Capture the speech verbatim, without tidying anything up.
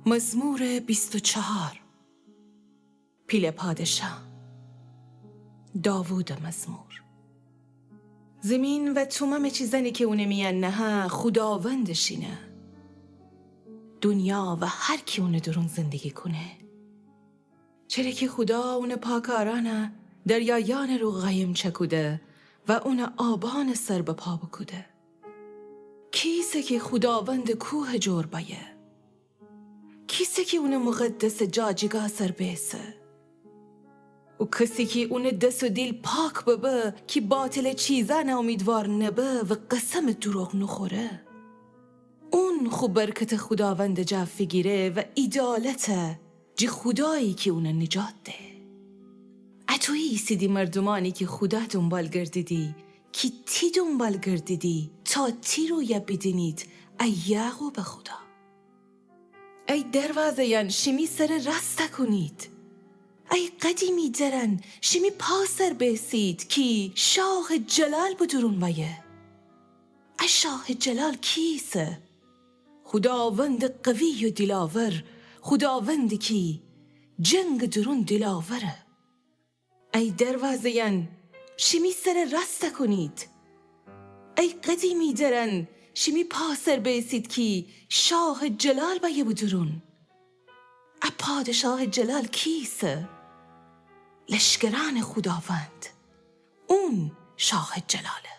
مزمور بیست و چهار. پیله پادشا. داوودٚ مزمور. زیمین و تومامٚ چیزأنی کی اونٚ میأن نهه، خوداوندٚ شینه. دونیا و هر کی اونٚ دورون زندگی کونه. چره کی خودا اونٚ پاکارأنه دریایأنٚ رو قایم چکوده و اونٚ آبأنٚ سر بپا بوکوده. کیسه کی خوداوندٚ کوهٚ جور بأیه؟ کیسه کی اونٚ مقدسٚ جاجیگا سر بیسه؟ او کسی کی اونٚ دس و دیل پاک ببه، کی باطلٚ چیزأنه اومیدوار نبه و قسمٚ دوروغ نوخوره. اون خو برکتٚ خوداوندٚ جا فیگیره و عیدالته جی خودایی کی اونٚ نجات ده. اطویی ایسیدی مردومأنی کی خودا دونبال گردیدی، کی تی دونبال گردیدی تا تی رویه بیدینید، ای یعقوبٚ خودا. ای دروازه‌یأن، شیمی سره راست کونید. ای قدیمی درأن، شیمی پا سر بیسید کی شاهٚ جلال به دورون بأیه. ای شاهٚ جلال کیسه؟ خوداوندٚ قوی و دیلاور، خوداوندی کی جنگٚ دورون دیلاوره. ای دروازه‌یأن، شیمی سره راست کونید. ای قدیمی درأن، شیمی پا سر بیسید کی شاهٚ جلال بأیه به دورون. ا پادشاهٚ جلال کیسه؟ لشکرأنٚ خوداوند، اون شاهٚ جلاله.